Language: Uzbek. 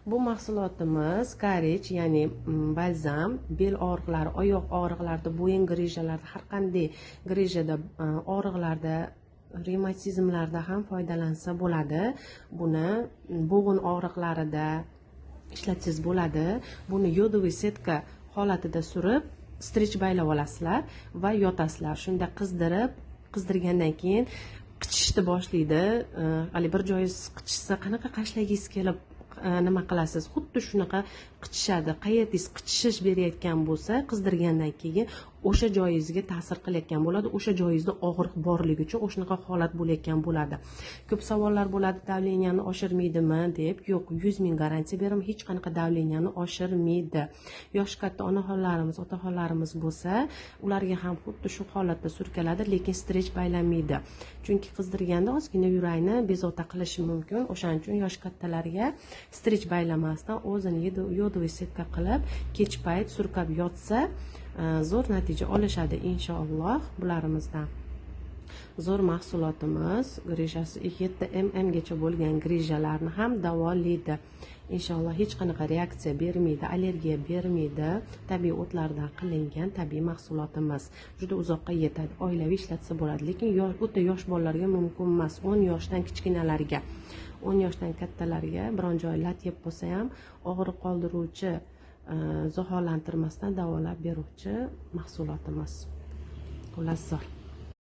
Bu mahsulotimiz karich, ya'ni balzam, bel og'riqlari, oyoq og'riqlarida, bo'yin grijalarida, har qanday grijada, og'riqlarda, revmatizmlarda ham foydalansa bo'ladi. Buni bo'g'in og'riqlarida ishlatsangiz bo'ladi. Buni йодовый сетка holatida surib, стрейч baylab olasizlar va yotasizlar. Shunda qizdirib, qizdirgandan keyin qichishni boshlaydi. Haligi bir joyingiz qichishsa, qanaqa qashlagingiz kelib, nima qilasiz, xuddi shunaqa qichishadi. Qayeringiz qichishish berayotgan bo'lsa, qizdirgandan keyin o'sha joyingizga ta'sir qilayotgan bo'ladi. O'sha joyingizda og'riq borligi uchun o'shanaqa holat bo'layotgan bo'ladi. Ko'p savollar bo'ladi, давления ni oshirmaydimi deb. Yo'q, 100 000 garantiya beraman, hech qanaqa давления ni oshirmaydi. Yoshi katta onaxonlarimiz, otaxonlarimiz bo'lsa, ularga ham xuddi shu holatda surkaladi, lekin стрейч baylanmaydi, chunki qizdirganda ozgina yurakni bezovta qilishi mumkin. O'shaning uchun yoshi kattalarga стрейч baylamasdan, o'zini йодовый сетка qilib, kech payt surkab yotsa, zo'r natija olishadi, inshaalloh. Bularimizdan zo'r mahsulotimiz, grijasi 7 mmgacha bo'lgan grijalarni ham davolaydi, inshaalloh. Hech qanaqa reaksiya bermaydi, allergiya bermaydi. Tabiiy o'tlardan qilingan tabiiy mahsulotimiz juda uzoqqa yetadi, oilaviy ishlatsa bo'ladi, lekin o'ta yosh bolalarga mumkin emas, 10 yoshdan kichkinalarga. 10 yoshdan kattalarga biron joyi lat yeb qolsa ham, og'riq qoldiruvchi, zaharlantirmasdan davolab beruvchi mahsulotimiz. Xullas, zo'r.